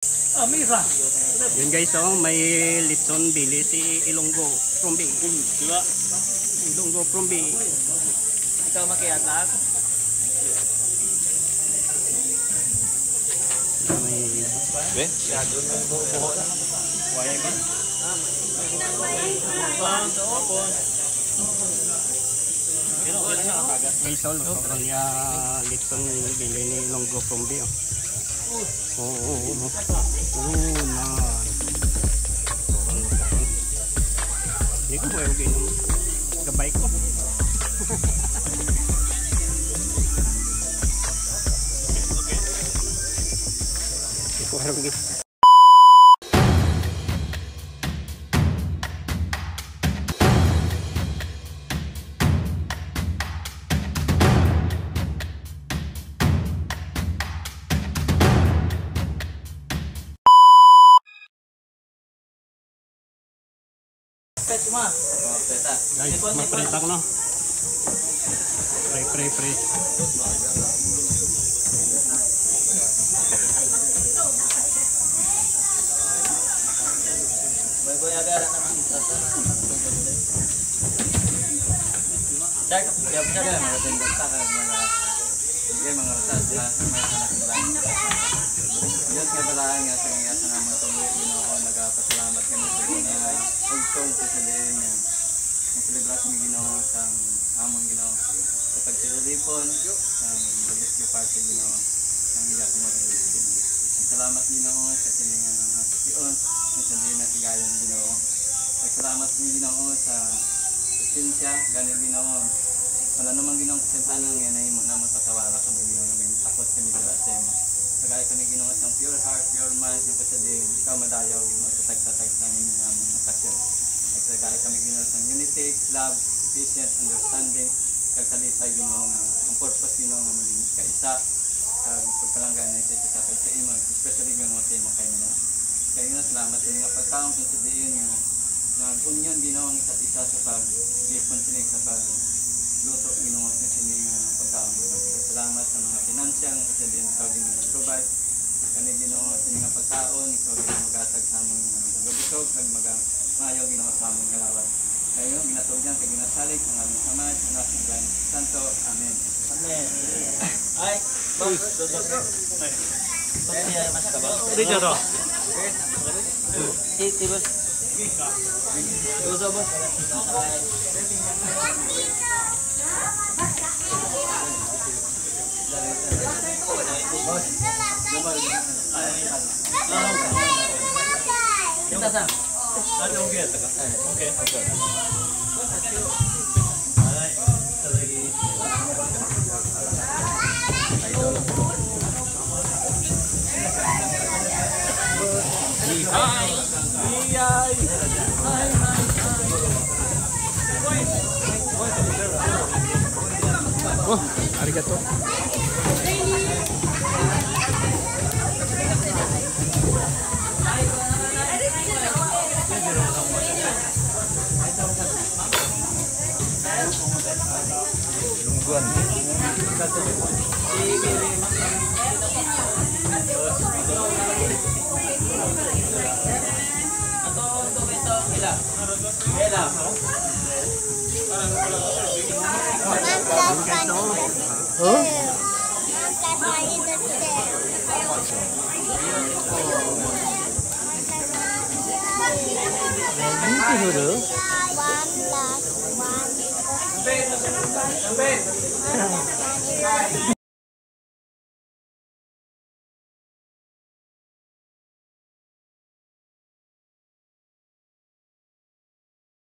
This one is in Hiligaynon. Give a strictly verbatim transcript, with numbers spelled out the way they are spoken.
Ah, mira. Yun guys, oh, may litson bili si Ilonggo from B. Di ba? Ilonggo from B. Ikaw makiatag? May Be? Masyado na yung buho-buho na. Waya ka? Guys, oh, luto ko niya litson bili ni Ilonggo from B, oh. Oo, oo, oo. Oo, na. Hindi ko kayo ginom. Gabay ko. Hindi ko kayo ginom. Guys, magpretang, no? Pre, pre, pre. Check, check, check. Mga tindog sa kag mga, sige, mga ratas na may anak nila. Diyos nga balahan nga sa iya sa namang tuloy, Ginoo, nagapasalamat kami sa inyo nga ugtong sa saliin nga. Nagselebra kami, Ginoo, sa amon, Ginoo, sa pagsilipon, sa religious party, Ginoo, ang iya kumagalit, Ginoo. Salamat, Ginoo, sa kini nga mga kation, nga sa di na sigayon, Ginoo. Salamat, Ginoo, sa pasensya, gani, Ginoo. Wala namang, Ginoo, kasalanan nga nahimo namon, patawara kami, Ginoo, nga may takot kami dira sa imo. Tagai kami, Ginoo, sa pure heart, pure mind, nga sa di ikaw madayaw, Ginoo, sa tagsa-tagsa nga among okasyon. Tagai kami, Ginoo, sa unity, love, patience, understanding, kag kalipay, Ginoo, nga ang purpose, Ginoo, nga maging kaisa, kag pagpalangga na isa sa isa sa imo, especially, Ginoo, sa imo kay mga. Kay, Ginoo, salamat sa nga pagkaon kung sa diin nga nag-union, Ginoo, ang isa't isa sa pag-ipon sini sa pagluto, Ginoo, sa sini nga pagkaon, Ginoo. Salamat sa mga financial nga sa diin ikaw, Ginoo, nag-provide. Kani, Ginoo, sini nga pagkaon, ikaw, Ginoo, maghatag sa amon nga magabusog, kag maga-, maayo, Ginoo, sa amon nga lawas. Kayo, ginatugyan kag ginasalig sa ngalan sa Ama, sa Anak, sa Espiritu Santo. Amen. Amen. Ay, boss, boss, boss. Boss, siya, mas ka, boss. Dito, to. Eh, eh, boss. Boss, boss. Oh, arigato. Lungguan. One plus one is two. One plus one is two. One plus one is two. One plus one is two.